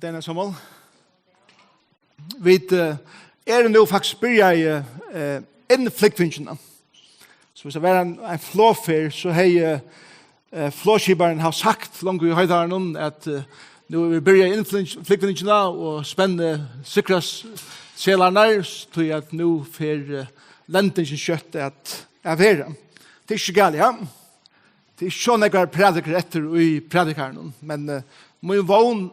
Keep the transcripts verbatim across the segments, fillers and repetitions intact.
Denne sommer. Vit eh, eru nú faktiskt byrjaði eh, innflúgvingina. So hvis tað var ein, ein flogferð, so hevði eh, flogskiparin havt sagt langt í høyttalarunum, at eh, nú er vit byrjaði innflúgvingina og spenni sikkerheitsselarnar, tí at nú fer eh, lendingin skjótt at, at vera. Tað er ikki galið, ja? Tað er ikki so nógvar prædikarar eftir í prædikaranum, men eh, mín vón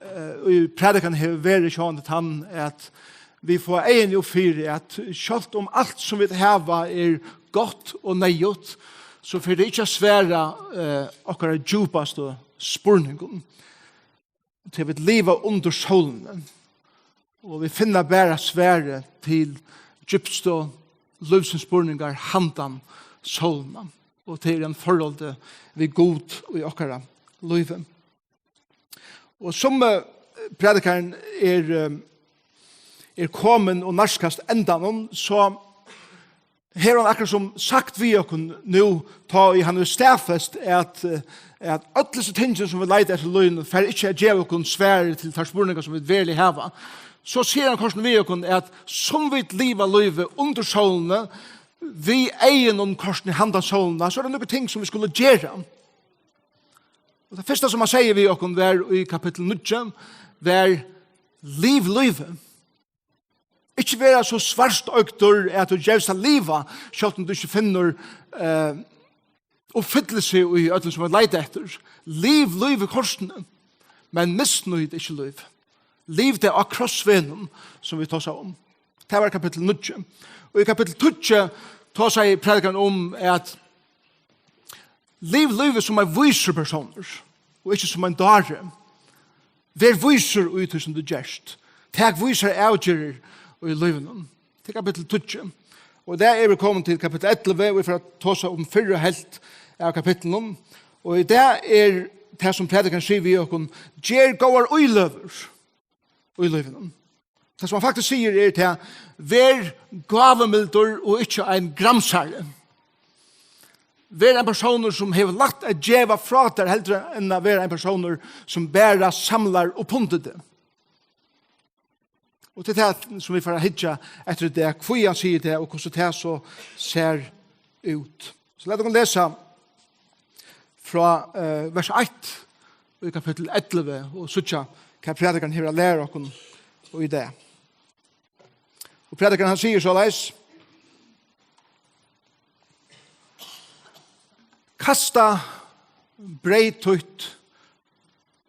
eh, í prædikan hevur verið sjálvandi tann, at vit fáa eyguni upp fyri, at sjálvt um alt sum vit hava er gott og neyðugt, so fer tað ikki at svara eh, okkara djúpastu spurningum. Tí vit liva undir sólini, og vit finna bara svarið til djúpstu lívsins spurningar handan sólina, og tað er ein forholdi við Gud í okkara lívi. Og sum eh, prædikarin er, eh, er komin og nærkast endanum, so hevur hann akkurát sum sagt við okkum nú, tá ið hann hevur staðfest, at, eh, at øll hesi tingini, sum vit leita eftir í lívinum, fara ikki at geva okkum svarið til teir spurningar, sum vit veruliga hava. So sigur hann kortini við okkum, at sum vit liva lívið undir sólini, við eygunum kortini handan sólina, so er tað nøkur ting, sum vit skulu gera. Og tað fyrsta, sum hann segði við okkum, var í kapittul níggju, var: Liv lívið. Ikki vera so svartoygdur, at tú gevst at liva, sjálvt um tú ikki finnur eh, uppfyllelse í øllum, sum vit leita eftir. Liv lívið kortini, men misnýt ikki lív. Liv tað á krossvegnum, sum vit tosa um. Tað var kapittul níggju. Og í kapittul tíggju tosaði prædikarin um, at liv lívið sum ein vísur persónur, og ikki sum ein dári. Ver vísur í tí, sum tú gert. Tak vísar avgerðir í lívinum. Til kapittul tíggju. Og í dag eru vit komin til kapittul ellivu, og vit fara at tosa um fyrru helvt av kapitlinum. Og í dag er tað, sum prædikarin sigur við okkum: Ger góðar íløgur í lívinum. Tað, sum hann faktiskt sigur, er tað: Ver gávumildur og ikki ein gramsari. Ver ein persónur, sum hevur lætt at geva frá tær, heldur enn at vera ein persónur, sum bara samlar upp undir teg. Og tað er tað, sum vit fara at hyggja eftir í dag, hví hann sigur tað, og hvussu tað so sær út. So lat okkum lesa frá eh, vers eitt í kapittul ellivu og síggja, hvat prædikarin hevur at læra okkum í dag. Og prædikarin, hann sigur soleiðis: Kasta breyð títt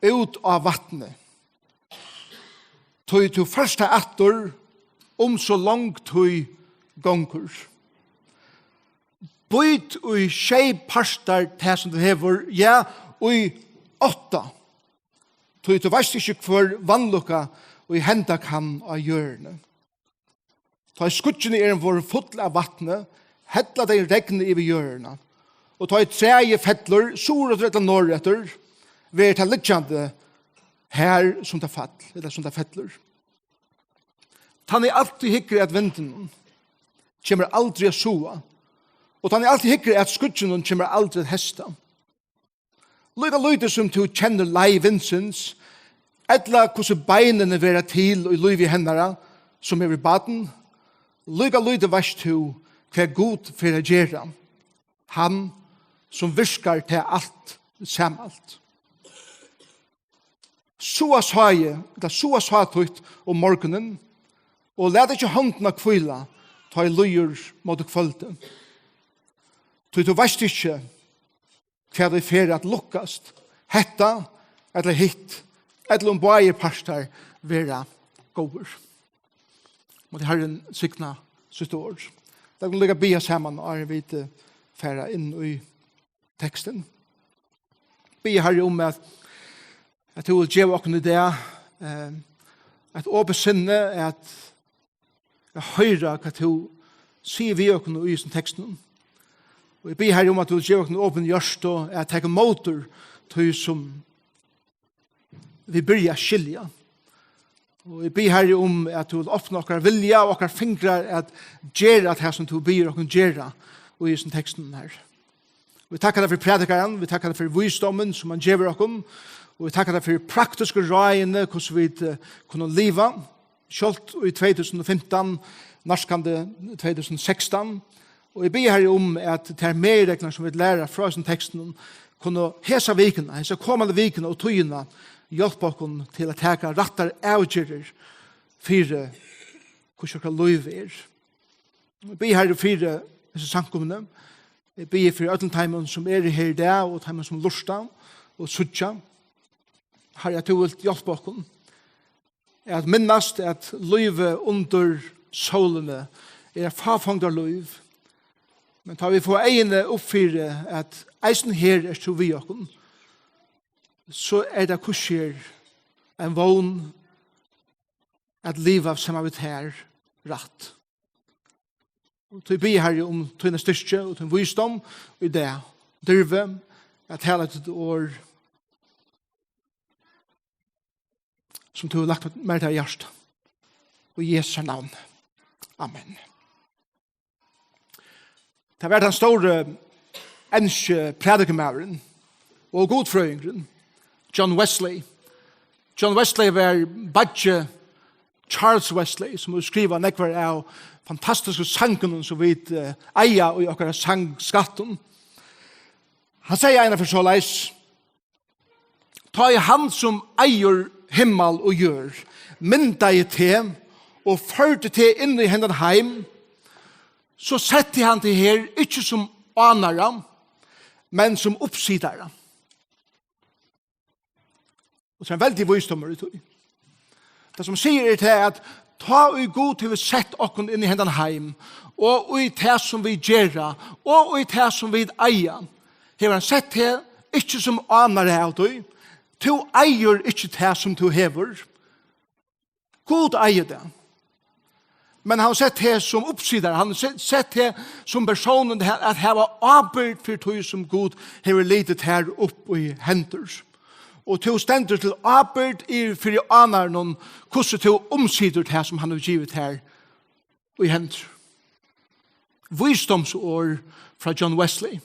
út á vatnið, tí tú fært tað aftur, um so long tíð gongur. Být í sjey partar tað, sum tú hevur, ja, í átta, tí tú veitst ikki, hvør vanlukka ið henda kann á jørðini. Tá ið skýggini eru vorðin full av vatni, hella tey regnið yvir jørðina, og tá ið træið fellur suðureftir ella norðureftir, verður tað liggjandi har, sum tað fall, ella sum tað fellur. Tann ið altíð hyggur at vindinum, kemur aldri at sáa, og tann ið altíð hyggur at skýggjunum, kemur aldri at heysta. Líka lítið sum tú kennir leið vindsins, ella hvussu beinini verða til í lívi hennara, sum hevur barn, líka lítið veitst tú, hvat Gud fer at gera, hann, sum virkar tað alt samalt. Sáa sáið, ella sáa sáð títt um morgunin, og lat ikki hondina hvíla, tá ið líður móti kvøldi. Tí tú veitst ikki, hvat ið fer at lukkast, hetta ella hitt, ella um báðir partar verða góðir. Mátti Harrin signa sítt orð. Lat okkum líka biðja saman, áðrenn vit eh, fara inn í tekstin. Biðja, Harri, um at, at tú vil geva okkum í dag eh, eitt opið sinni, at, at hoyra hvat tú sigur við okkum í hesum tekstinum. Og eg biði, Harri, um at tú vil geva okkum opin hjørtu, at taka ímóti tí sum vit byrja at skilja. Og eg biði, Harri, um at tú vil opna okkara vilja og okkara fingrar at gera tað, sum tú biður okkum gera í hesum tekstinum her. Vit takka tær fyri prædikaran, vit takka tær fyri vísdómin, sum hann gevur okkum, Og vit takka tær fyri praktisku ráðini, hvussu vit, eh, kunnu liva, sjálvt í tvey túsund og fimtan, nærkandi tvey túsund og sekstan. Og eg biði, Harri, um, at tær meginreglurnar, sum vit læra frá hesum tekstunum, kunnu hesa vikuna, hesa komandi vikuna og tíðina hjálpa okkum til at taka rættar avgerðir fyri, hvussu okkara lív er. Eg biði, Harri, fyri hesi samkomuni. Eg biði fyri øllum teimum, sum eru her í dag, og teimum, sum lurta og síggja. Harri, at tú vilt hjálpa okkum at minnast, at lívið undir sólini er eitt fáfongdarlív. Men tá vit fáa eyguni upp fyri, at eisini her ert tú við okkum, so er tað hvussu er ein vón at liva saman við tær rætt. Og tí biði, Harri, um tína styrki og tín vísdóm í dag. Dirvi at tala títt orð, sum tú hevur lagt mær til hjarta. Í Jesu navni. Amen. Tað var tann stóri enski prædikumaðurin og gudfrøðingurin John Wesley. John Wesley var beiggi Charles Wesley, sum hevur skrivað nógvar av fantastisku sangunum, sum vit, eh, eiga í okkara sangskattum. Hann segði einaferð soleiðis: Tá ið hann, sum eigur himmal og jørð, myndaði teg og førdi teg inn í hendan heim, so setti hann teg her ikki sum ánara, men sum uppsitara. Og so ein veldig vísdómur í tí. Tað, sum sigur, er tað, at tá ið Gud hevur sett okkum inn í hendan heim, og í tað, sum vit gera, og í tað, sum vit eiga, hevur hann sett teg ikki sum ánara av tí. Tú eigur ikki tað, sum tú hevur. Gud eigur tað. Men hann sett teg sum uppsitari, hann sett, sett teg sum persónin at, at hava ábyrgd fyri tí, sum Gud hevur litið tær upp í hendur. Og tú stendur til ábyrgd í, fyri ánaranum, hvussu tú umsitur tað, sum hann hevur givið tær í hendur. Vísdómsorð frá John Wesley.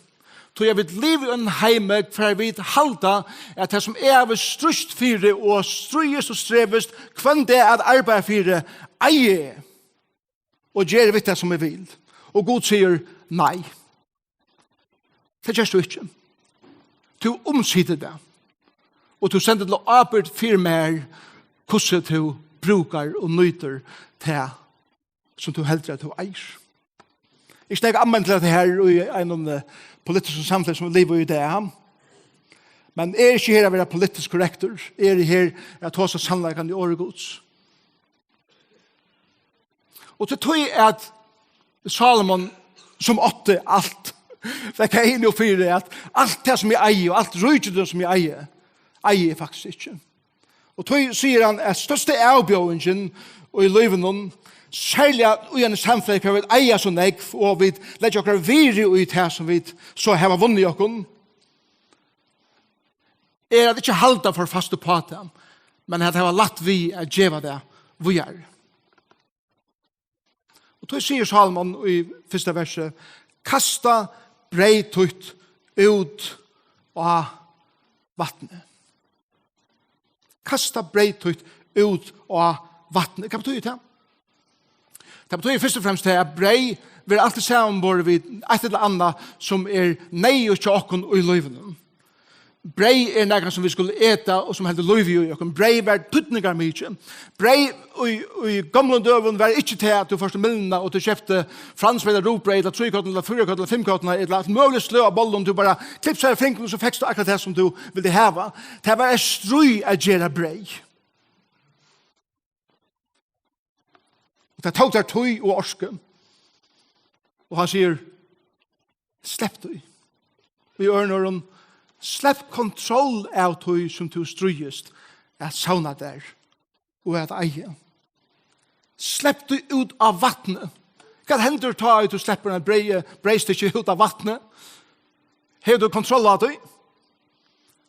Tí at vit liva í einum heimi, hvar vit halda, at tað, sum eg havi stríðst fyri og stríðist og strevist hvønn dag at arbeiða fyri, eigi eg og geri við tað, sum eg vil. Og Gud sigur: Nei, tað gert tú ikki. Tú umsitur tað. Og tú stendur til ábyrgd fyri mær, hvussu tú brúkar og nýtir tað, sum tú heldur, at tú eigur. Eg snakki alment til hetta her í einum, eh, politiskum samfelag, sum vit liva í í dag. Men eg eri ikki her at vera politiskt korrektur. Eg eri her at tosa sannleikan í orði Guds. Og til tí at Salomon, sum átti alt, fekk eyguni upp fyri, at alt tað, sum eg eigi, og alt ríkidømi, sum eg eigi, eigi eg faktiskt ikki. Og tí sigur hann, at størsta avbjóðingin í lívinum, serliga í einum samfelagi, hvar vit eiga so nógv, og vit leggja okkara virði í tað, sum vit so hava vunnið okkum, er at ikki halda for fast uppá tað, men at hava lætt við at geva tað víðari. Og tí sigur Salomon í fyrsta versi: Kasta breyð títt út á vatnið. Kasta breyð títt út á vatnið. Hvat betýðir tað? Tað betýðir fyrst og fremst tað, at breyð verður altíð samanborið við eitt ella annað, sum er neyðugt hjá okkum í lívinum. Breyð er nakað, sum vit skulu eta, og sum heldur lívi í okkum. Breyð var týdningarmikið. Breyð í, í gomlum døgum var ikki tað, at tú fórt til Mylnuna og tú keypti franskbreyð ella rugbreyð ella tríkorna ella fýrakorna ella fimmkorna ella eitt møguligt sløg av bollum, tú bara klipsaði fingrarnar, so fekst tú akkurát tað, sum tú vildi hava. Tað var eitt stríð at gera breyð. Og tað tók tær tíð og orku. Og hann sigur: Slepp tí. Í øðrum orðum, slepp kontroll av tí, sum tú stríðist at savna tær og at eiga. Slepp tí út á vatnið. Hvat hendir tá, ið tú sleppur ein breyð-, breyðstykki út á vatnið? Hevur tú kontroll á tí?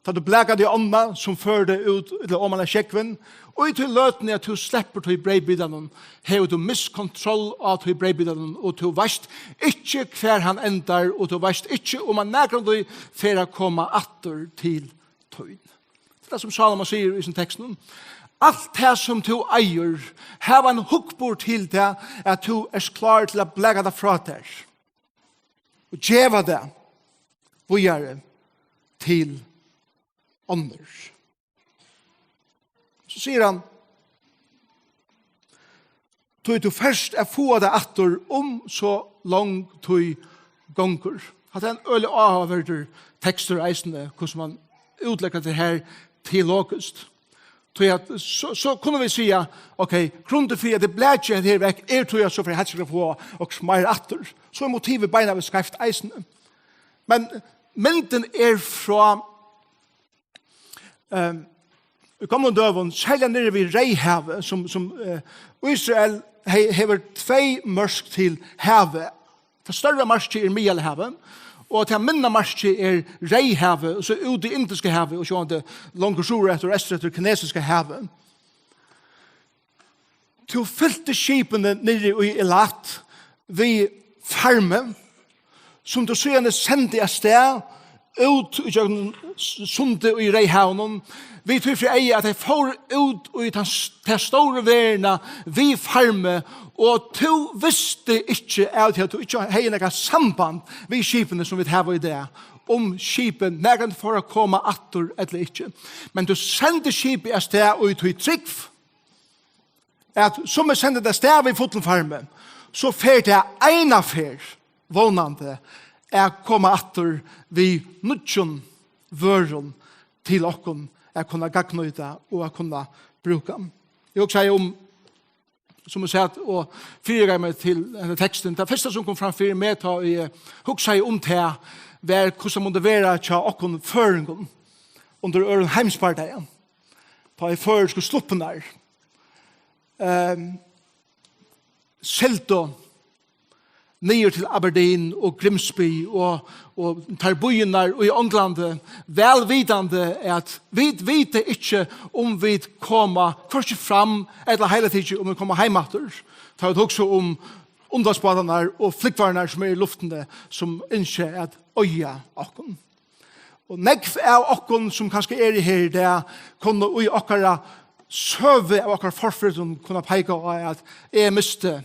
Tá tú blakar teg í ánna, sum førir teg út ella oman á sjógvin, og í tí løtuni, at tú sleppur tí breyðbitanum, hevur tú mist kontroll á tí breyðbitanum, og tú veitst ikki, hvar hann endar, og tú veitst ikki, um hann nakrantíð fer at koma aftur til tín. tað, sum Sálomon sigur í hesum tekstinum. Alt tað, sum tú eigur, hav ein hugburð til tað, at tú ert klárur til at blaka tað frá tær og geva tað víðari til onnur. So sigur hann, tí tú fert at fáa tað aftur, um so long tíð gongur. Hatta er ein øgiliga áhugaverdur tekstur eisini, hvussu mann útleggur tað her teologiskt. Tí at so, so kunnu vit siga, ok, grundin fyri at eg blaki hetta her vekk, er tí at so fer eg helst at fáa okkurt meira aftur. So er motivið beinanvegin skeivt eisini. Men myndin er frá, ehm, í gomlum døgum, serliga niðri við Reyðhavið, sum, sum, eh, Ísrael he-, hevur tvey mørk til havið. Tað størra markið er Miðjarðarhavið, og tað minna markið er Reyðhavið, og so út í Indiska havið, og sjálvandi longur suðureftir og eystureftir Kinesiska havið. Tú fylti skipini niðri í Elat við farmi, sum tú síðani sendi avstað út ígjøgnum s-, sundið í Reyðhavinum, við tí fyri eyga, at tey fóru út í tann s-, ta stóru verðina við farmi, og tú visti ikki, av tí at tú ikki hevði nakað samband við skipini, sum vit hava í dag, um skipið nakrantíð fór at koma aftur ella ikki. Men tú sendi skipið avstað í tí trúgv, at sum eg sendi tað avstað við fullum farmi, so fer tað eina ferð, vónandi, at koma aftur við nýggjum vørum til okkum at kunna gagnnýta og at kunna brúka. Eg hugsaði um, sum eg segði, og fyrireikaði meg til hendan tekstin. Tað fyrsta, sum kom fram fyri meg, tá eg hugsaði um tað, var, hvussu tað mundi vera hjá okkum føroyingum undir øðrum heimsbardaga, tá ið føroysku sluppirnar, ehm, sigldu niður til Aberdeen og Grimsby og, og teir býirnar í Onglandi, væl vitandi at vit vita ikki, um vit koma hvørki fram ella heila tikið, um vit koma heim aftur. Tá vit hugsa um undirbátarnar og flúgvararnar, sum eru í luftini, sum ynskja at oyða okkum. Og nógv av okkum, sum kanska eru her í dag, kunnu í okkara søgu av okkara forfedrum kunna peika á, at eg misti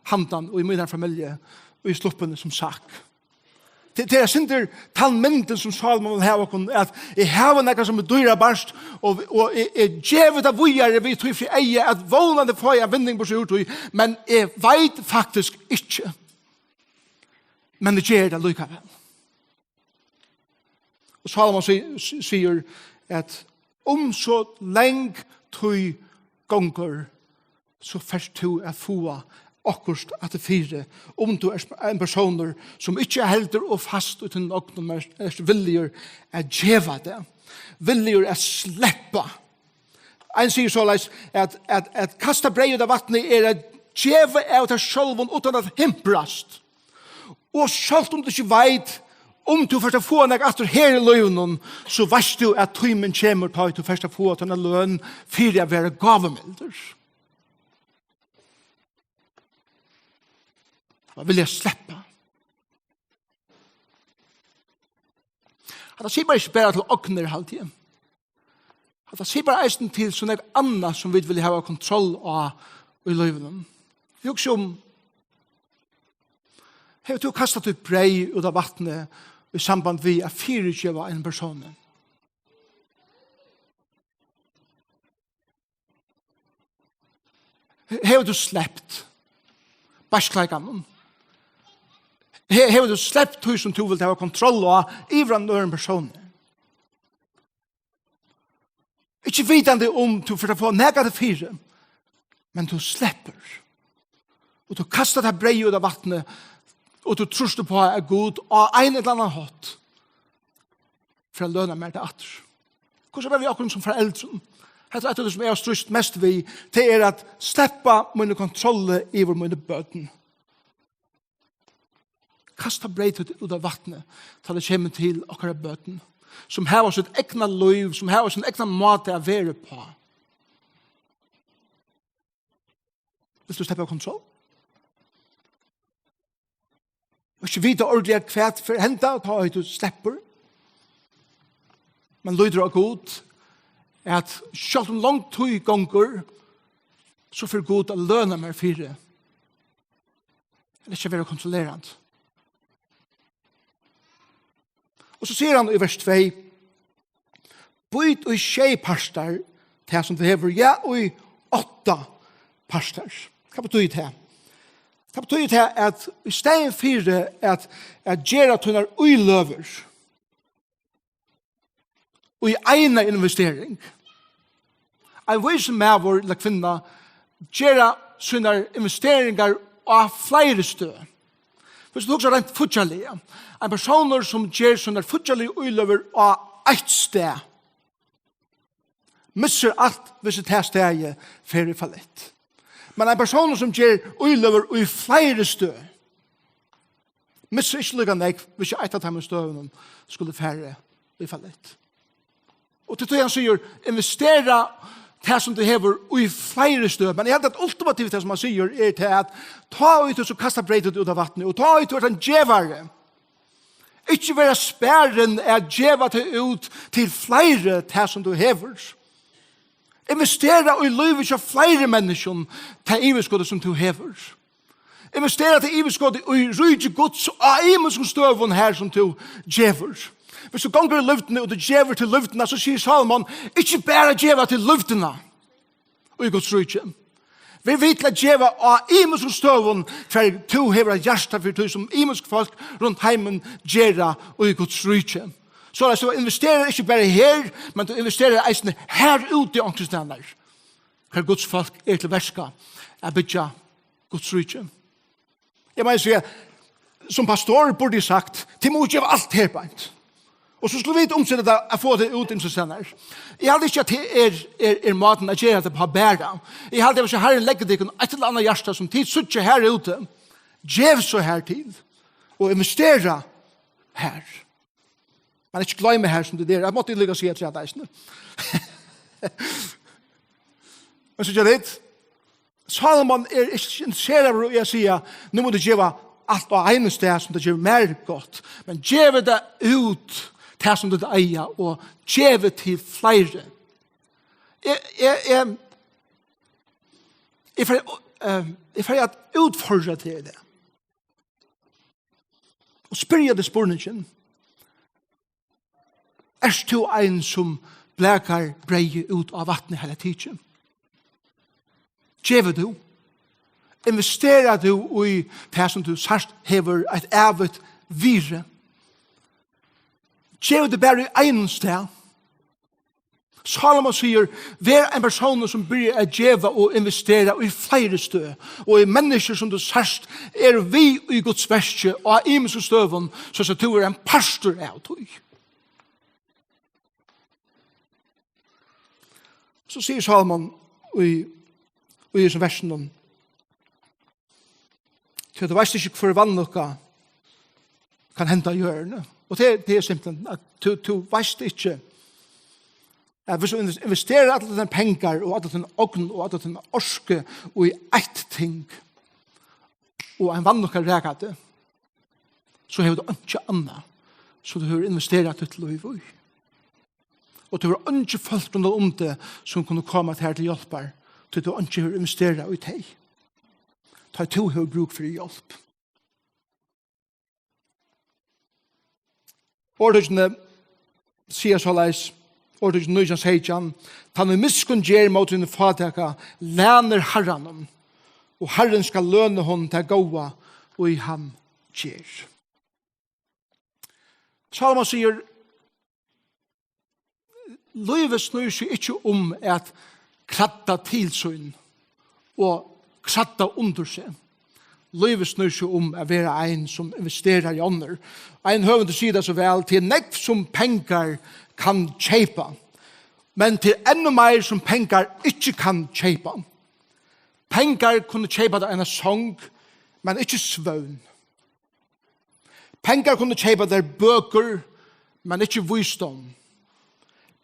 handan í mínari familju í sluppini, sum sagt. Tað, tað er eitt sindur tann myndin, sum Sálomon vil hava okkum, at eg havi nakað, sum er dýrabært, og, og eg, eg gevi tað víðari við tí fyri eyga, at vónandi fái eg ein vinning burtur úr tí, men eg veit faktiskt ikki. Men eg geri tað allíkavæl. Og Sálomon si-, si-, sigur, at um so long tíð gongur, so fert tú at fáa okkurt afturfyri, um tú ert ein persónur, sum ikki heldur og fast í tínum ognum, men ert villigur at geva tað, villigur at sleppa. Ein sigur soleiðis, at, at, at kasta breyð út á vatnið er at geva av tær sjálvum uttan at himprast. Og sjálvt um tú ikki veit, um tú fert at fáa nakað aftur her í lívinum, so veitst tú, at tímin kemur, tá ið tú fert at fáa tína løn fyri at vera gávumildur. At vilja sleppa. Hatta sigur bara ikki bara til ognir, haldi eg. Hatta sigur bara eisini til so nógv annað, sum vit vilja hava kontroll á í lívinum. Hugsa um, hevur tú kastað títt breyð út á vatnið í samband við at fyrigeva einum persóni? Hevur tú slept beiskleikanum? He-, hevur tú slept tí, sum tú vilt hava kontroll á, yvir á ein øðrum persóni? Ikki vitandi um tú fert at fáa nakað fyri, men tú sleppur. Og tú kastar tað breyðið út á vatnið, og tú trýrt upp á, at Gud á ein ella annan hátt fer at løna mær tað aftur. Hvussu er við okkum sum foreldrum? Hetta er eitt av tí, sum eg havi stríðst mest við, tað er at sleppa míni kontrolli yvir míni børn. Kasta breyð út, út á vatnið, tá tað kemur til okkara børn, sum hava sítt egna lív, sum hava sín egna máta at vera uppá. Vilt tú sleppa kontroll? Og ikki vita ordiliga, hvat fer at henda, tá ið tú sleppur. Men lítur á Gud, at sjálvt um long tíð gongur, so fer Gud at løna mær fyri at ikki vera kontrollerandi. Og so sigur hann í vers tvey: Být í sjey partar tað, sum tú hevur, ja, í átta partar. Hvat betýðir tað? Tað betýðir tað, at í staðin fyri at, at gera tínar íløgur í eina investering, ein vísur maður ella kvinna gera sínar investeringar á fleiri støð. Viss tú hugsar reint fíggjarliga, ein persónur, sum ger sínar fíggjarligu íløgur á eitt stað, missir alt, viss tað staðið fer í fallitt. Men ein persónur, sum ger íløgur í fleiri støð, missir ikki líka nógv, viss eitt av teimum støðunum skuldi farið í fallitt. Og til tí hann sigur: Investera tað, sum tú hevur, í fleiri støð. Men eg haldi, at ultimativt, tað, sum hann sigur, er tað, at tá ið tú so kastar breyt út, út av vatni, og tá ið tú ert ein gevari, ikki vera sparin at geva tað út til fleiri, tað, sum tú hevur. Investera í lívið hjá fleiri menniskjum, tað yvirskotið, sum tú hevur. Investera tað yvirskotið í ríki Guds á ymiskum støðum, har sum tú gevur. Viss tú gongur í løtuni og tú gevur til løtuna, so sigur Salomon: Ikki bara geva til løtuna í Guds ríki. Ver við til at geva á ymiskum støðum, hvar tú hevur eitt hjarta fyri tí, sum ymisk fólk runt heimin gera í Guds ríki. Soleiðis, tú investerar ikki bara her, men tú investerar eisini har úti onkustaðni, hvar Guds fólk er til verka at byggja Guds ríki. Eg má siga, sum pastor burdi eg sagt: Tit mugu geva alt her beint. Og so skulu vit umseta tað at fáa tað út ymsastaðni. Eg haldi ikki, at tað er, er, er mátin at gera tað uppá bara. Eg haldi, at viss Harrin leggur tykkum eitt ella annað hjarta, sum tit síggja har úti, gev so har til og investera har. Men ikki gloyma har, sum tað er. Eg mátti líka siga til at eisini. Men so ger tað. Salomon er ikki interesseraður í at siga: Nú mugu tit geva alt á einum stað, sum tað gevur mær gott, men gevið tað út, tað sum tit eiga, og gevið til fleiri. Eg, eg, eg, eg fari, eh, eg fari at útfordra teg í dag og spyrja teg spurningin: Ert tú ein, sum blakar breyðið út á vatnið heila tikið? Gevur tú? Investerar tú í tað, sum tú sært hevur eitt ævigt virði? Gevur tú bara í einum stað? Salomon sigur: Ver ein persónur, sum byrjar at geva og investera í fleiri støð, og í menniskjur, sum tú sært eru við í Guds verki á ymiskum støðum, so at tú er ein partur av tí. So sigur Salomon í, í hesum versinum: Tí tú veitst ikki, hvør vanlukka kann henda á jørðini. Og tað er, tað er simpelthen, at tú, tú veitst ikki, at viss tú inves-, investerar allar tínar pengar og allar tínar ogn og allar tínar orku í eitt ting, og ein vanlukka rakar teg, so hevur tú einki annað, sum tú hevur investerað títt lív í. Og tú hevur eingi fólk rundan um teg, sum kunnu koma tær til hjálpar, tí tú einki hevur investerað í tey. Tá tú hevur brúk fyri hjálp. Orðtøkini siga soleiðis, Orðtøkini nítjan seytjan: Tann ið miskunn ger móti hinum fátæka, lænir Harranum, og Harrin skal løna honum tað góða, ið hann ger. Salomon sigur: Lívið snýr seg ikki um at kladda til sín og kradda undir seg. Lívið snýr seg um at vera ein, sum investerar í onnur. Ein høvundur sigur tað so væl: Tað er nógv, sum pengar kann keypa, men tað er enn meir, sum pengar ikki kann keypa. Pengar kunnu keypa tær eina song, men ikki svøvn. Pengar kunnu keypa tær bøkur, men ikki vísdóm.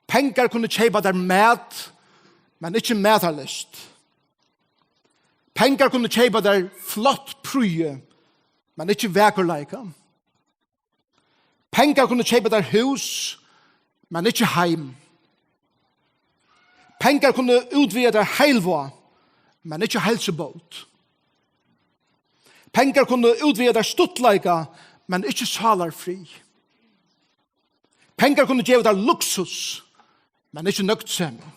Pengar kunnu keypa tær mat, men ikki matarlyst. Pengar kunnu keypa tær flott prýði, men ikki vakurleika. Pengar kunnu keypa tær hús, men ikki heim. Pengar kunnu útvega tær heilvág, men ikki heilsubót. Pengar kunnu útvega tær stuttleika, men ikki sálarfrið. Pengar kunnu geva tær luksus, men ikki nøgdsemi.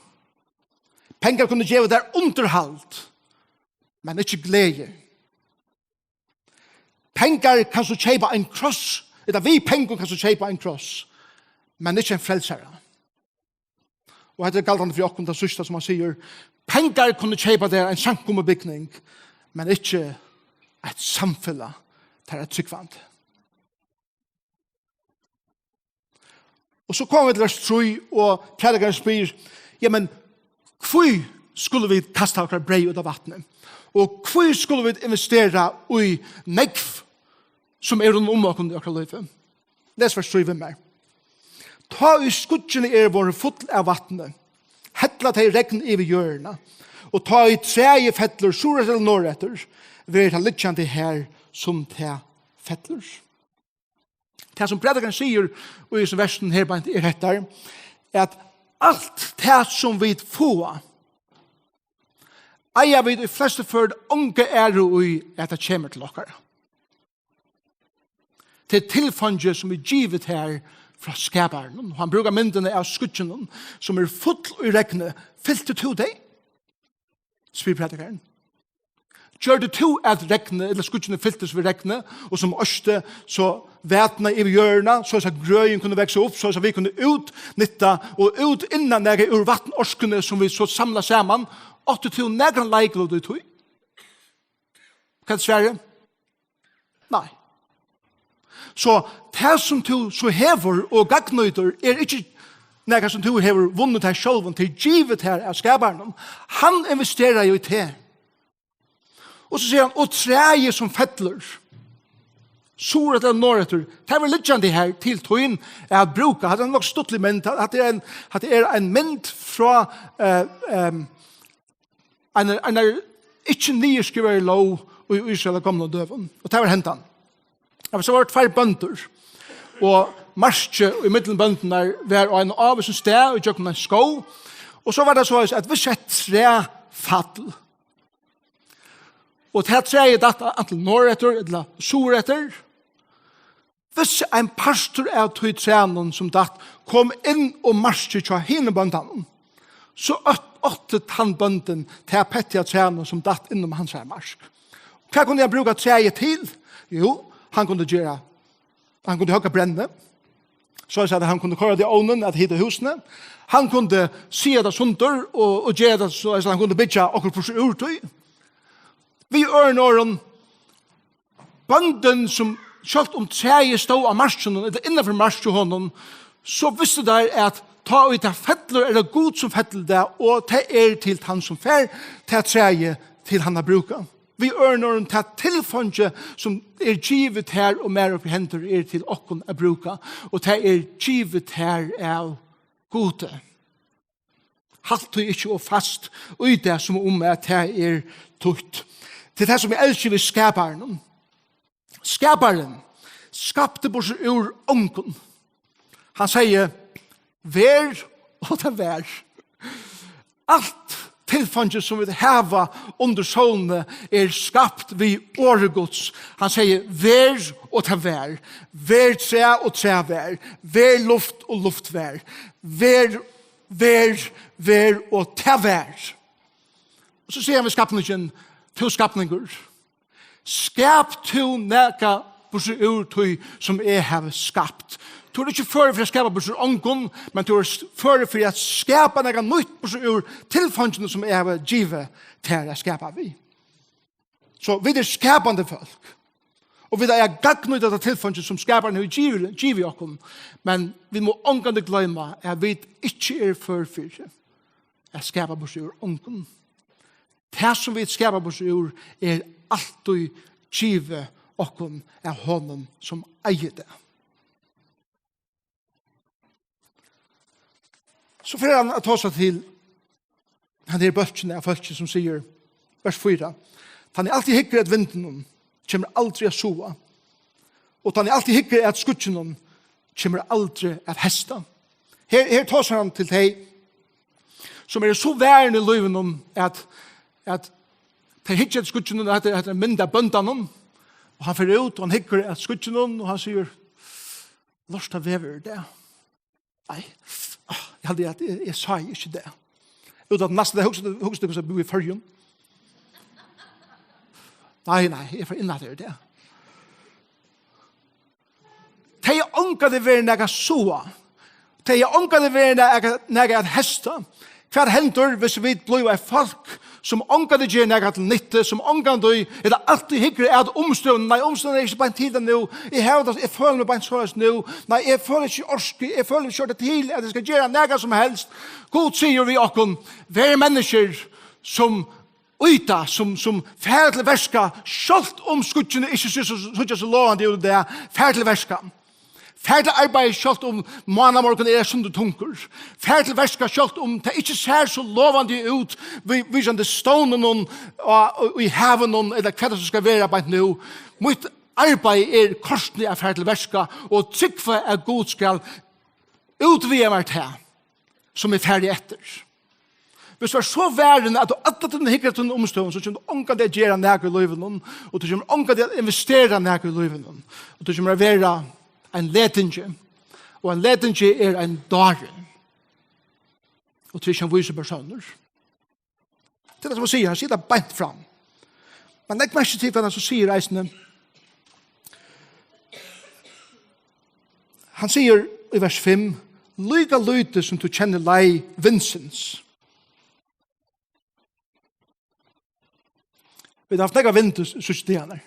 Pengar kunnu geva tær undirhald, men ikki gleði. Pengar kanst tú keypa ein kross, ella við pengum kanst tú keypa ein kross, men ikki ein frelsara. Og hetta er galdandi fyri okkum, tað síðsta sum hann sigur. Pengar kunnu keypa tær ein samkomubygning, men ikki eitt samfelag, tað er trúgvandi. Og so koma vit til vers trý, og prædikarin spyr, ja, men hví skulu vit kasta okkara breyð út á vatnið? Og hví skulu vit investera í nógv, sum er rundan um okkum í okkara lívi? Les vers trý við mær. Tá ið skýggini eru vorðin full av vatni, hella tey regn yvir jørðina, og tá ið træið fellur suðureftir ella norðureftir, verður tað liggjandi har, sum tað fellur. Tað, sum prædikarin sigur í hesum versinum her beint, er hetta, at alt tað, sum vit fáa, eiga vit í flestu førum onga æru í, at tað kemur til okkara. Tað er tilfeingi, sum er givið tær frá Skaparanum. Hann brúkar myndina av skýggjunum, sum er full í regni. Fylti tú tey? Spyr prædikarin. Gjørdi tú, at regnið, ella skýggini fyltust við regni, og sum oysti so vætuna yvir jørðina, soleiðis at grøðin kundi vaksa upp, soleiðis at vit kundu útnytta og útvinna nakað úr vatnorkuni, sum vit so samla saman? Átti tú nakran leiklut í tí? Hvat er svarið? Nei. So tað, sum tú so hevur og gagnnýtir, er ikki nakað, sum tú hevur vunnið tær sjálvur, tað er givið tær av Skaparanum. Hann investerar jú í teg. Og so sigur hann, og træið, sum fellur suðureftir ella norðureftir, tað verður liggjandi har til tín at brúka. Hatta er nokk stuttlig mynd. Hatta er ein, hatta er ein mynd frá, eh, ehm, ein, ein ikki niðurskrivaðari lóg í Ísrael á gomlum døgum. Og tað var hendan. Ja, so var tveir bøndur, og markið í millum bøndurnar var á ein ávísan stað í gjøgnum ein skóg. Og so var tað soleiðis, at hvis eitt træ fall, og tað træið datt antin norðureftir ella suðureftir, hvis ein partur av tí trænum, sum datt, kom inn um markið hjá hinum bóndanum, so átt-, átti tann bóndin tað pettið av trænum, sum datt inn um hansara mark. Hvat kundi hann brúka træið til? Jú, hann kundi gera, hann kundi høgga brenni, soleiðis at hann kundi koyra tað í ovnin at hita húsini. Hann kundi siga tað sundur og, og gera tað soleiðis at hann kundi byggja okkurt burtur úr tí. Við øðrum orðum, bóndin, sum sjálvt um træið stóð á markinum, ella innanfyri mark hjá honum, so vistu teir, at tá ið tað fellur, er tað Gud, sum fellir tað, og tað er til tann, sum fær tað træið til hann at brúka. Við øðrum orðum, tað tilfeingi, sum er givið tær og mær upp í hendur, er til okkum at brúka, og tað er givið tær av Gudi. Halt tí ikki ov fast í tað, sum um at tað er títt. Tað er tað, sum eg elski við Skaparanum. Skaparin skapti burtur úr ongum. Hann segði, "Ver, og tað var." Alt tilfeingi, sum vit hava undir sólini, er skapt við orði Guds. Hann segði, "Ver, og tað var. Ver træ, og træ var. Ver luft, og luft var. Ver, ver, ver, og tað var." Og so sigur hann við skapningin, "Tú skapningur, skap tú nakað burtur úr tí, sum eg havi skapt." Tú ert ikki førur fyri at skapa burtur úr ongum, men tú ert førur fyri at skapa nakað nýtt burtur úr tilfeinginum, sum eg havi givið tær at skapa við. So vit eru skapandi fólk. Og vit eiga at gagnnýta tað tilfeingi, sum Skaparin hevur givið, givið okkum. Men vit mugu ongantíð gloyma, at vit ikki eru før fyri at skapa burtur úr ongum. Tað, sum vit skapa burtur úr, er altíð givið okkum av honum, sum eigur tað. So fer hann at tosa til hann her bólkin av fólki, sum sigur, vers fýra, "Tann ið altíð hyggur at vindinum, kemur aldri at sáa, og tann ið altíð hyggur at skýggjunum, kemur aldri at heysta." Her, her tosar hann til tey, sum eru so varin í lívinum, at, at tey hyggja eftir skýggjunum, og hetta, hetta er mynd av bóndanum, og hann fer út, og hann hyggur at skýggjunum, og hann sigur, lorta veður er tað. Nei, ah, eg haldi, at eg, eg sá ikki tað. Út av næsta, tað hugsa, hugsa, hugsa, hugsa, búði í Føroyum. Nei, nei, eg fer inn at tað er tað. Tey ongantíð verið nakað sáa. Tey ongantíð verið nakað, nakað at heysta. Hvat hendir, hvis vit blíva eitt fólk, sum ongantíð ger nakað til nyttu, sum ongantíð, ella altíð hyggur at umstøðunum? Nei, umstøðurnar eru ikki beint til tað nú. Eg havi tað, eg føli meg beint soleiðis nú. Nei, eg føli ikki orku, eg føli ikki orku til, at eg skal gera nakað sum helst. Gud sigur við okkum, verið menniskjur, sum ýta, sum, sum fara til verka, sjálvt um skýggini ikki síggja so, síggja so lovandi út í dag, far til verka. Far til arbeiðis, sjálvt um mánamorgunin er eitt sindur tungur. Far til verka, sjálvt um tað ikki sær so lovandi út, við, vísandi stovnunum og, og í havinum, ella hvat tað so skal vera beint nú. Mítt arbeiði er kortini at fara til verka og trúgva, at Gud skal útvega mær tað, sum eg fari eftir. Hvis tú ert so varin, at tú alla tíðina hyggur eftir tínum umstøðum, so kemur tú ongantíð at gera nakað í lívinum, og tú kemur ongantíð at investera nakað í lívinum, og tú kemur at vera ein letingi, og ein letingi er ein dári, og tú ert ikki ein vísur persónur. Tað er tað, sum hann sigur, hann sigur tað beint fram. Men legg merki til, hvat hann so sigur eisini. Hann sigur í vers fimm, líka lítið sum tú kennir leið vindsins. Vit hava havt nógvan vind í síðstu dagarnar.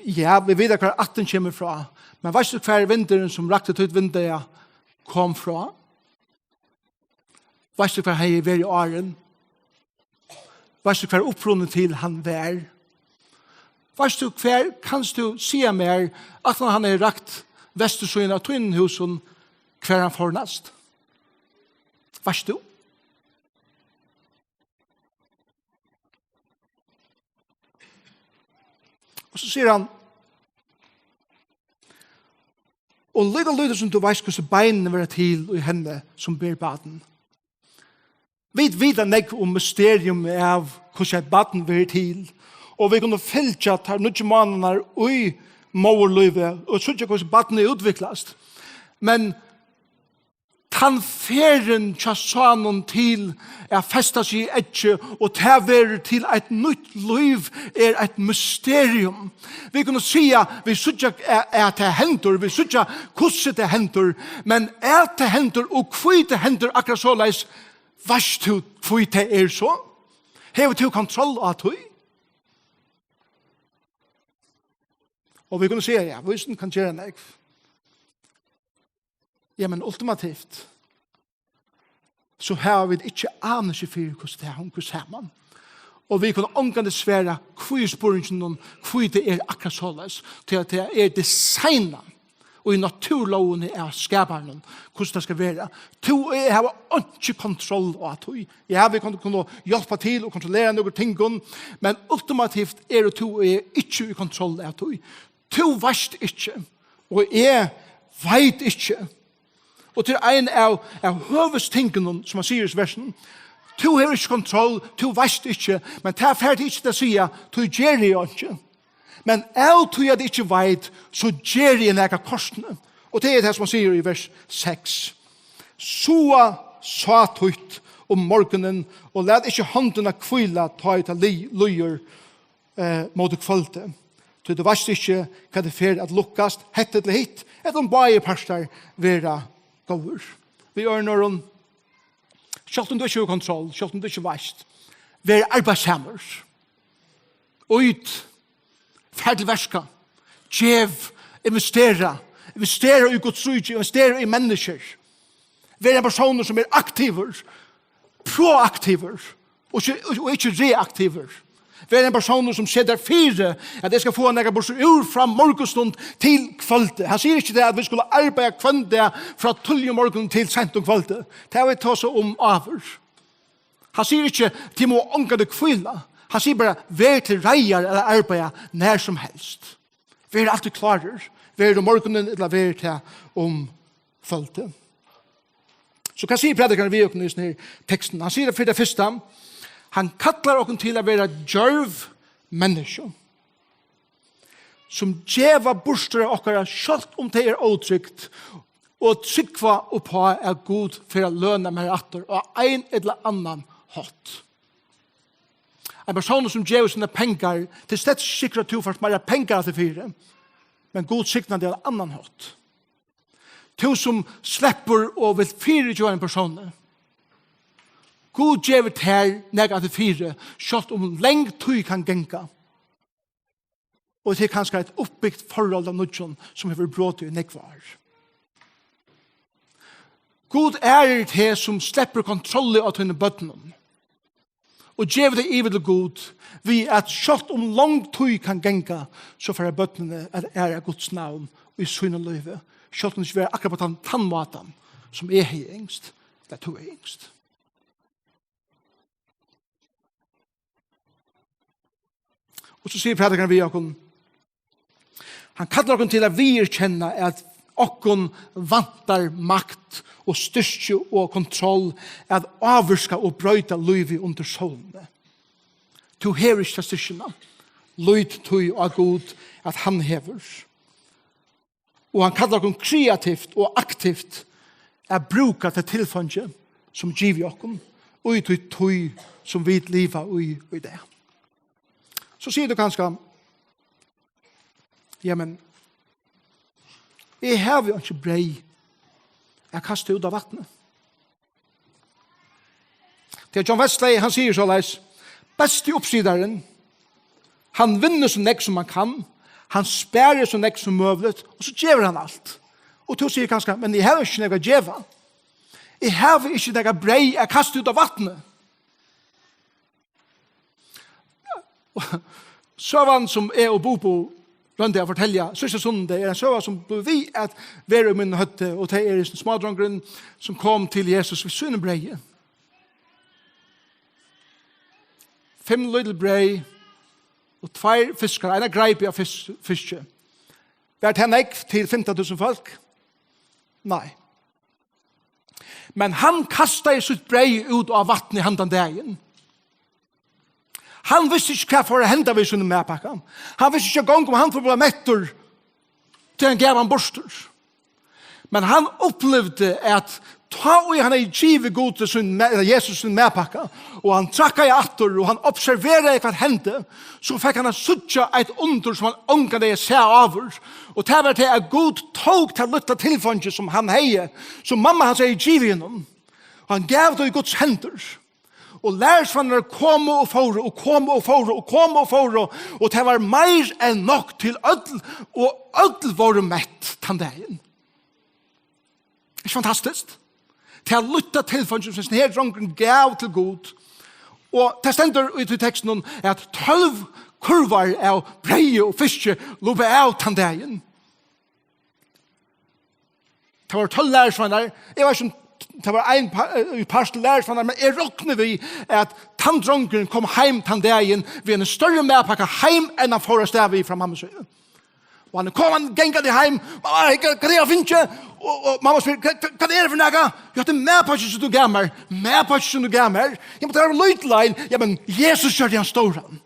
Ja, vit vita, hvar ættin kemur frá. Men veitst tú, hvar vindurin, sum rakti títt vindeyga, kom frá? Veitst tú, hvar hann hevði verið áðrenn? Veitst tú, hvar upprunin til hann var? Veitst tú, hvar, kanst tú siga mær, at hann hevði rakt vestursíðuna av tínum húsum, hvar hann fór næst? Veitst tú? Og so sigur hann, og líka lítið sum tú veitst, hvussu beinini verða til í henni, sum ber barn. Vit vita nógv um mysterium av, hvussu eitt barn verður til, og vit kunnu fylgja tær níggju mánaðirnar í móðurlívi og síggja, hvussu barnið útviklast. Men tann ferðin hjá sáðnum til at festa seg í eggið, og tað verður til eitt nýtt lív, er eitt mysterium. Vit kunnu siga, vit síggja, at, at tað hendir, vit síggja, hvussu tað hendir, men at tað hendir, og hví tað hendir akkurát soleiðis, veitst tú, hví tað er so? Hevur tú kontroll á tí? Og vit kunnu siga, ja, vísindin kann gera nógv. Ja, men ultimativt, so hava vit ikki ánilsi fyri, hvussu tað hongur saman. Og vit kunnu ongantíð svara, hví spurninginum, hví tað er akkurát soleiðis, tí at tað er designað í náttúrulógini av skaparanum, hvussu tað skal vera. Tú og eg hava einki kontroll á tí. Ja, vit kunnu, kunnu hjálpa til og kontrollera nøkur ting, men ultimativt eru tú og eg ikki í kontroll av tí. Tú veitst ikki, og eg veit ikki. Og til ein av, av høvuðstingunum, sum hann sigur í versinum, tú hevur ikki kontroll, tú veitst ikki, men tað fær teg ikki til at siga, tí geri eg einki. Men av tí at eg ikki veit, so geri eg nakað kortini. Og tað er tað, sum hann sigur í vers seks. Sáa sáð títt um morgunin, og lat ikki hondina hvíla, tá ið tað li-, líður, eh, móti kvøldi. Tí tú veitst ikki, hvat tað fer at lukkast, hetta ella hitt, ella um báðir partar verða góðir. Við øðrum orðum, sjálvt um tú ikki hevur kontroll, sjálvt um tú ikki veitst, ver arbeiðssamur. Út, far til verka, gev, investera, investera í Guds ríki, investera í menniskjur. Ver ein persónur, sum er aktivur, proaktivur og ikki, og ikki reaktivur. Ver ein persónur, sum setir fyri, at eg skal fáa nakað burtur úr frá morgunstund til kvøldi. Hann sigur ikki tað, at vit skulu arbeiða hvønn dag frá tíðliga um morgunin til seint um kvøldið. Tað hava vit tosað um áður. Hann sigur ikki, tit mugu ongantíð hvíla. Hann sigur bara, ver til reiðar at arbeiða nær sum helst. Ver altíð klárur. Ver um morgunin ella ver tað um kvøldið. So hvat sigur prædikarin við okkum í hesum her tekstum? Hann sigur, fyri tað fyrsta, hann kallar okkum til at vera djørv menniskju, sum geva burtur av okkara, sjálvt um tað er ótrygt, og trúgva uppá, at Gud fer at løna mær aftur á ein ella annan hátt. Ein persónur, sum gevur sínar pengar, tað er slett ikki sikkurt, at tú fært meira pengar aftur fyri, men Gud signar teg á ein annan hátt. Tú, sum sleppur og vilt fyrigeva ein persóni, Gud gevur tær nakað aftur fyri, sjálvt um long tíð kann ganga. Og tað er kanska eitt uppbygt forhold av nýggjum, sum hevur brotið í nógv ár. Gud ærir teg, sum sleppur kontrolli á tínum børnum og gevur tey yvir til Gud, við at sjálvt um long tíð kann ganga, so fara børnini at æra Guds navn í sínum lívi, sjálvt um tað ikki verður akkurát á tann, tann mátan, sum eg hevði ynskt, ella tú hevði ynskt. Og so sigur prædikarin við okkum, hann kallar okkum til at viðurkenna, at okkum vantar makt og styrki og kontroll at ávirka og broyta lívið undir sólini. Tú hevur ikki ta styrkina. Lít tí á Gud, at hann hevur. Og hann kallar okkum kreativt og aktivt at brúka tað tilfeingi, sum givið okkum, í tí tíð, sum vit liva í, í dag. So sigur tú kanska, "Jamen, eg havi jo ikki breyð at kasta út á vatnið." Tí at John Wesley, hann sigur soleiðis, besti uppskriftarin, hann vinnur so nógv sum hann kann, hann sparir so nógv sum møguligt, og so gevur hann alt. Og tú sigur kanska, "Men eg havi ikki nakað at geva. Eg havi ikki nakað breyð at kasta út á vatnið." Søgan, sum eg og Bubu royndu at fortelja síðsta sunnudag, er ein søga, sum blívur við at vera í mínum høvdi, og tað er hesin smádrongurin, sum kom til Jesus við sínum breyði. Fimm lítil breyð og tveir fiskar, eina greipu av fis-, fiski. Var tað nógv til fimtan túsund fólk? Nei. Men hann kastaði sítt breyð út á vatnið handan dagin. Hann visti ikki, hvat fór at henda við sínum matpakka. Hann visti ikki eingong, um hann fór at blíva mettur, tí hann gav hann burtur. Men hann upplivdi, at tá ið hann hevði givið Gudi sín ma-, ella Jesus sín matpakka, og hann trakkaði aftur, og hann observeraði, hvat hendi, so fekk hann at síggja eitt undur, sum hann ongantíð hevði sæð áður. Og tað var tað, at Gud tók tað lítla tilfeingi, sum hann hevði, sum mamma hansara hevði givið honum. Og hann gav tað í Guds hendur. Og lærisveinarnir komu og fóru, og komu og fóru, og komu og fóru, og tað var meir enn nokk til øll, og øll vóru mett tann dagin. Ikki fantastiskt? Tað lítla tilfeingi, sum hesin her drongurin gav til Gud. Og tað stendur í tí tekstinum, at tólv kurvar av breyði og fiski lupu av tann dagin. Tað vóru tólv lærisveinar. Eg veit ikki, um tað var ein pa-, eh, part lærisveinar, men eg rokni við, at tann drongurin kom heim tann dagin við ein størri matpakka heim, enn hann fór avstað við frá mammu síni. Og hann er komin gangandi heim. "Mamma, hvat, hvat eg havi fingið?" Og, og mamma spyr, "Hvat, hvat, hvat er tað fyri nakað?" "Ja, tað er matpakkin, sum tú gav mær." "Matpakkin, sum tú gav mær?" "Ja, men tað var ein lítil ein." "Ja, men Jesus gjørdi hann stóran."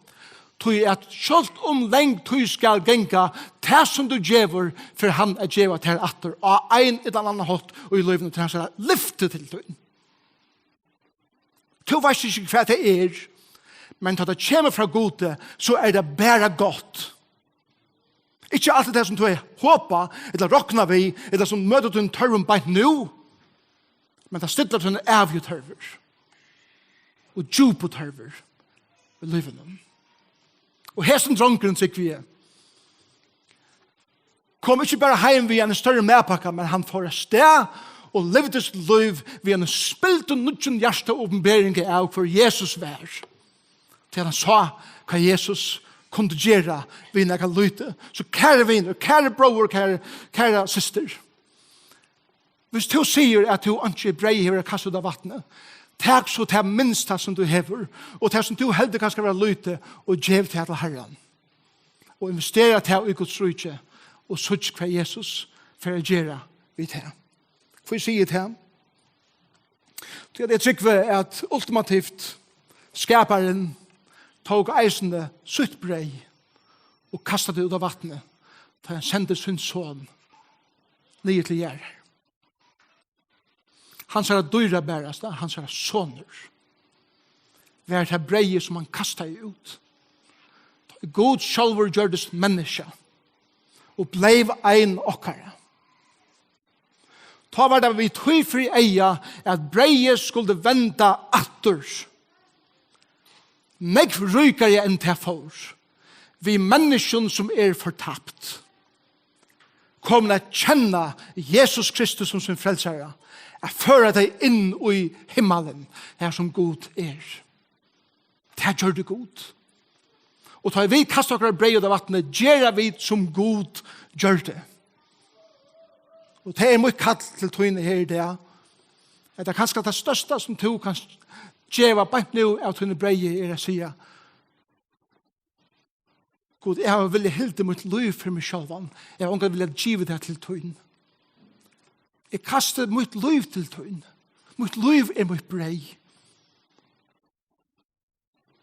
Tí at sjálvt um long tíð skal ganga, tað sum tú gevur, fer hann at geva tær aftur á ein ella annan hátt í lívinum, til hansara lyfti til tín. Tú veitst ikki, hvat tað er, men tá tað kemur frá Gudi, so er tað bara gott. Ikki alt tað, sum tú hevði hopað, ella roknað við, ella sum møtir tínum tørvum beint nú, men tað stillar tínar ævigu tørvir og djúpu tørvir í lívinum. Og hesin drongurin, trúgvi eg, kom ikki bara heim við ein størri matpakka, men hann fór avstað og livdi sítt lív við einum spildurnýggjum hjartaopinbering av, hvør Jesus var. Tí hann sá, hvat Jesus kundi gera við nakað lítið. So kæri vinur, kæri bróðir, kæri, kæra systir. Hvis tú sigur, at tú einki breyð hevur at kasta út á vatnið, tak so tað minsta, sum tú hevur, og tað, sum tú heldur kanska vera lítið, og gev tað til Harran. Og investera tað í Guds ríki, og síggj, hvat Jesus fer at gera við tað. Hví sigi eg tað? Tí at eg trúgvi, at ultimativt Skaparin tók eisini sítt breyð og kastaði tað út á vatnið, tá hann sendi sín son niður til jarðar. Hansara dýrabarasta, hansara sonur, var tað breyðið, sum hann kastaði út. Gud sjálvur gjørdist menniskja og bleiv ein okkara. Tá var tað við tí fyri eyga, at breyðið skuldi venda aftur. Nógv ríkari enn tað fór, við menniskjum, sum er fortapt, komin at kenna Jesus Kristus sum sín frelsara, at føra tey inn í himmalin, har sum Gud er. Tað gjørdi Gud. Og tá vit kasta okkara breyð út á vatnið, gera vit sum Gud gjørdi. Og tað er mítt kall til tín her í dag, at tað er kanska tað størsta, sum tú kanst geva beint nú av tíni breyði, er at siga: Gud, eg havi viljað hildið mítt lív fyri meg sjálvan. Eg havi ongan viljað givið tað til tín. Eg kasti mítt lív til tín. Mítt lív er mítt breyð.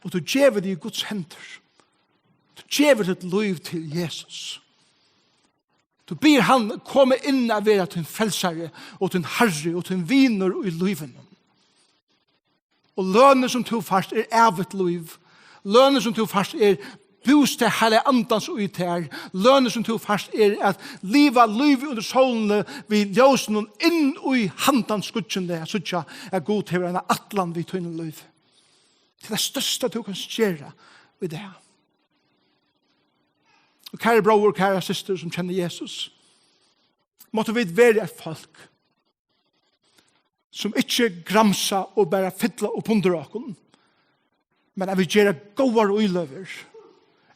Og tú gevur teg í Guds hendur. Tú gevur títt lív til Jesus. Tú biður hann koma inn at vera tín frelsari og tín harri og tín vinur í lívinum. Og lønin, sum tú fært, er ævigt lív. Lønin, sum tú fært, er bústað Heilaga Andans í tær. Lønin, sum tú fært, er at liva lívið undir sólini við ljósinum inn í handan skýggini, at síggja, at Gud hevur eina ætlan við tínum lívi. Tað er tað størsta, tú kanst gera í dag. Og kæri bróðir, kæra systir, sum kennir Jesus, máttu vit vera eitt fólk, sum ikki gramsa og bara fylla upp undir okkum, men at vit gera góðar íløgur,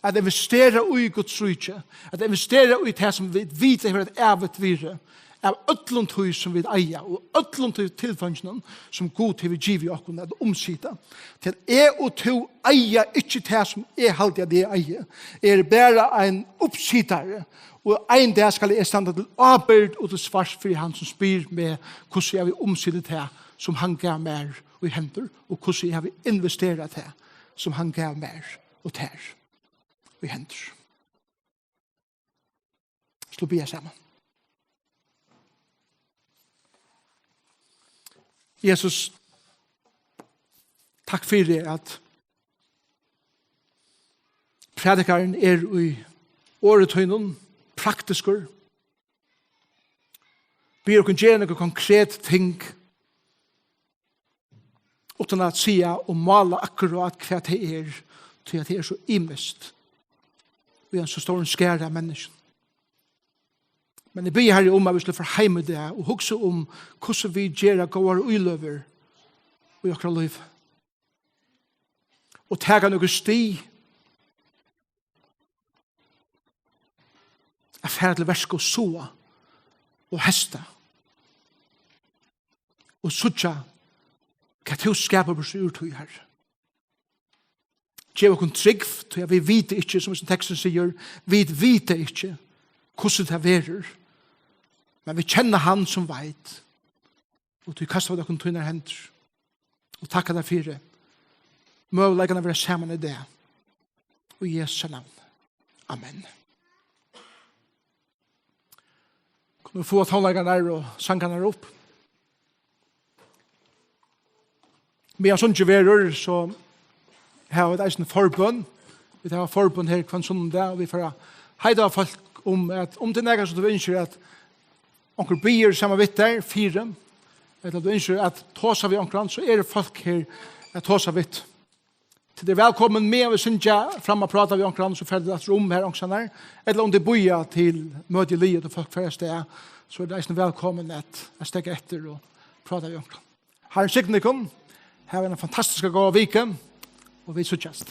at investera í Guds ríki, at investera í tað, sum vit vita hevur eitt ævigt virði, av øllum tí, sum vit eiga, og øllum tí tilfeinginum, sum Gud hevur givið okkum at umsita. Tí at eg og tú eiga ikki tað, sum eg haldi, at eg eigi. Eg eri bara ein uppsitari, og ein dag skal eg standa til ábyrgd og til svars fyri hann, sum spyr meg, hvussu eg havi umsitið tað, sum hann gav mær í hendur, og hvussu eg havi investerað tað, sum hann gav mær og tær í hendur. Skulu biðja saman. Jesus, takk fyri, at prædikarin er í orði tínum, praktiskur. Biður okkum gera nøkur konkret ting, uttan at siga og mála akkurát, hvat tað er, tí at tað er so ymiskt í ein so stóran skara av menniskjum. Men eg biði, Harri, um, at vit skulu fara heim í dag og hugsa um, hvussu vit gera góðar íløgur í okkara lív. Og taka nøkur stig at fara til verks og sáa og heysta og síggja, hvat tú skapar burtur úr tí, Harri. Gev okkum trúgv, tí at vit vita ikki, sum hesin teksturin sigur, vit vita ikki, hvussu tað verður. Men vit kenna hann, sum veit. Og tí kasta vit okkum í tínar hendur. Og takka tær fyri møguleikan at vera saman í dag. Í Jesu navn. Amen. Kunnu vit fáa tónleikararnar og sangararnar upp? Meðan sungið verður, so hava vit eisini forbøn. Vit hava forbøn her hvønn sunnudag, og vit fara heita á fólk um, at um tað er nakað, sum tú ynskir, at onkur biður saman við tær fyri, ella tú ynskir at tosa við onkran, so eru fólk her at tosa við. Tit eru vælkomin, meðan vit syngja, fram at práta við onkran, so fara tit aftur um her onkustaðni, ella um tit bíða til møtið er liðugt og fólk fara avstað, so eru tit eisini vælkomin at, at steðga eftir og práta við onkran. Harrin signi tykkum. Hav eina fantastiska góða viku, og vit síggjast.